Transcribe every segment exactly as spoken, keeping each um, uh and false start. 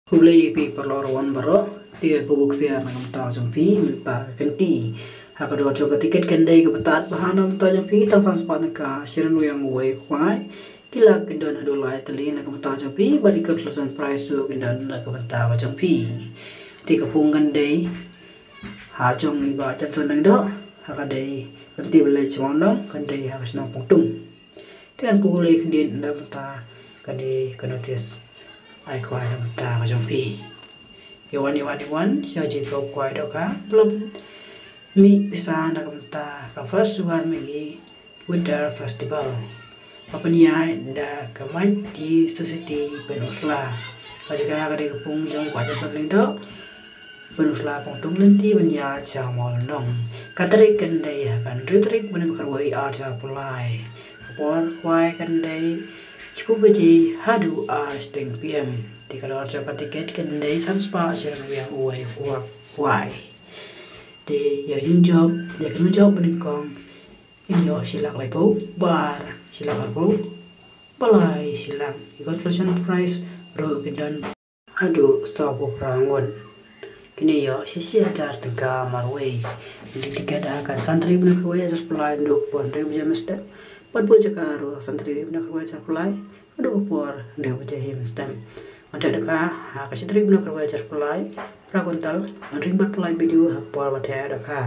Khublei ïa phi paralok ruh baroh. Te ka buk siar na ka bynta jong phi mynta ka kynti. Ha ka dor jong ka tiket kan dei kaba tad bha na ka bynta jong phi, tang san spah tyngka, shi ryngwiang uwei u khwai. Ki lak kin don haduh lai tylli na ka bynta jong phi, bad ki consolation prize ruh kin don na ka bynta ka jong phi. Te ka pung kan dei ha jong i Bah Johnson Lyngdoh, ha ka dei ka kynti ba leit sha Mawlong, kan dei ha ka shnong Pongtung. Te ngan pule khyndiat na ka bynta kane ka notice ai khwai na ka bynta ka jong phi. Ïa wan, ïa wan, ïa wan sha jingkop khwai dohkha, ba la mih pisa na ka bynta ka First Sugar Maggi Winter Festival. Ka pynïaid da ka Mighty Society Pynursla. Ka jaka ka dei ka pung jong i Bah Johnson Lyngdoh, Pynursla Pongtung, lynti ban ïaid sha Mawlong. Ka tarik kan dei ha ka hynriew tarik bnai ba khatwei, ar hajar arphew lai. Ka por khwai kan dei shiphew baje haduh ar shiteng P M. Te ka dor jong ka tiket kan dei san spah shi ryngwiang uwei u khwai. Te ïa ka jingjop, ïa ka jingjop banyngkong, kin ïoh shi lak laiphew, ba ar shi lak arphew, ba lai shi lak. Ïa ka consolation prize ruh kin don haduh sawphew phra ngut. Kin ïoh shi shi hajar tyngka marwei. Ïa ka tiket ha ka san tarik bnai khatwei, ar hajar arphew lai, naduh ka por hynriew baje mynstep. Bad buh jaka ruh ha ka san tarik bnai khatwei, ar hajar arphew lai, naduh ka por hynriew baje mynstep. Wan theh dohkha ha ka shi tarik bnai khatwei, ar hajar arphew lai, phra kwintal. Wan ring bad pynlait video ha ka por ba theh dohkha.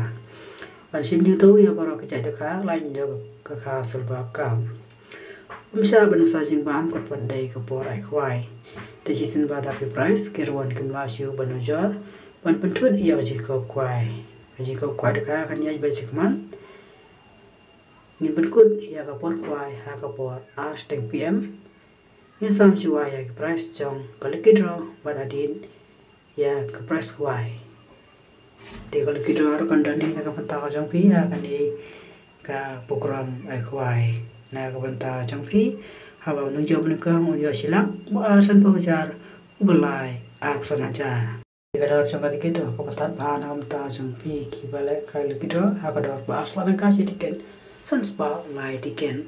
Wan shim jingtip ïa baroh ki jait dohkha, lait ïa ka kha silver cup. Ym shah ban sa jingbam, kat pat dei ka por ai khwai. Te shisien ba dap ïa ki prize, ki rwai kim lah shuh ban ujor ban pynthut ïa ka jingkop khwai. Ka jingkop khwai dohkha kan ïaid beit shakhmat. Ngin pynkut ïa ka por khwai ha ka por ar shiteng P M. Ngin sam shuwa ïa ki prize jong ka lucky draw bad hadien ïa ka prize khwai. Te ka lucky draw ruh kan don hi na ka bynta ka jong phi ha kane ka program ai khwai. Na ka bynta jong phi, haba u nongjop banyngkong un ïoh shi lak, uba ar sanphew hajar, uba lai arphew san hajar. Te ka dor jong ka tiket ruh kaba tad bha na ka bynta jong phi kiba leh ka lucky draw, ha ka dor ba ar spah tyngka shi tiket, san spah lai tiket.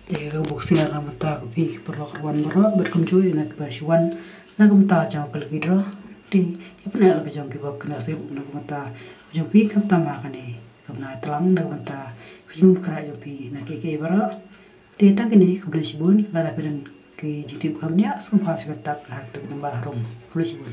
Te ka buk siar na ka bynta ka phi ki paralok ruh baroh, bad kumjuh ïa na kiba shu wan na ka bynta jong ka lucky draw. Te ïa pyneh la ka jong kiba kynnoh sip na ka bynta ka jong phi khamtam ha kane ka bnai tlang na ka bynta ka jingkhreh jong phi na kiei kiei baroh. Te tang kine, khublei shibun. Lada phi don ki jingtip kham nia, sngewbha sngewthuh ha ka number harum. Khublei shibun.